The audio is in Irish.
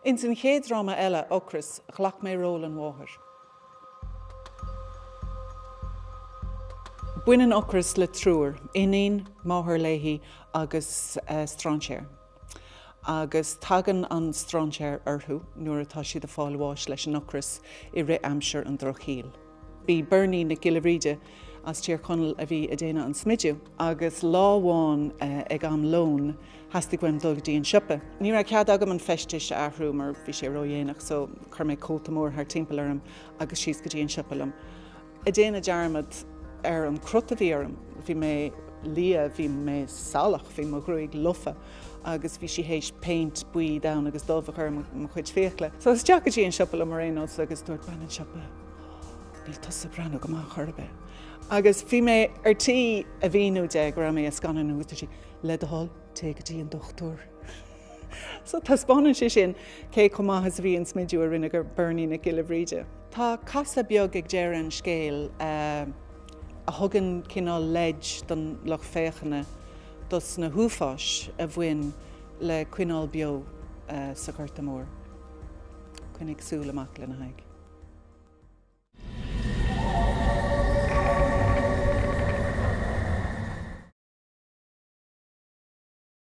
Ins an chéad dráma eile, Ocras, ghlac mé ról an mháthair. Baineann Ocras le triúr, iníon, máthair léi agus strainséir. Agus tagann an strainséir orthu nuair atá siad ag fáil bháis leis an ocras i rith aimsir an drochshaoil. B'í Bernie Nic Giolla Bhríde as Tír Chonaill a bhí ag déanamh an smidiú agus lá amháin ag am lóin theastaigh uaim dul go dtí an siopa. Ní raibh cead agam an feisteas a athrú mar bhí sé ródhéanach so chuir mé cóta mór thar timpeall orm agus síos go dtí an siopa liom. Ag déanamh dearmad ar an crot a bhí orm, bhí mé liath, bhí mé salach, bhí mo ghruaig lofa agus bhí sí théis péint buí, donn agus dubh a chur ar mo chuid fiacla. So isteach go dtí an siopa liom ar aon nós agus dúirt bean an siopa, Níl tusa ag breathnú go maith chor ar bith. Agus bhí mé ar tí a mhíniú di go raibh mé ag scannánú agus dúirt sí, Le do thoil, téigh go dtí an dochtúir. So taispeánann sé sin cé chomh maith is a bhí an smidiú a rinne Bernie Nic Giolla Bhríde. Tá casadh beag ag deireadh an scéil a thugann cineál leid don lucht féachana dos na huafáis a bhain le coinneáil beo sa Ghorta Mór. Coinnigh súil amach lena haghaidh.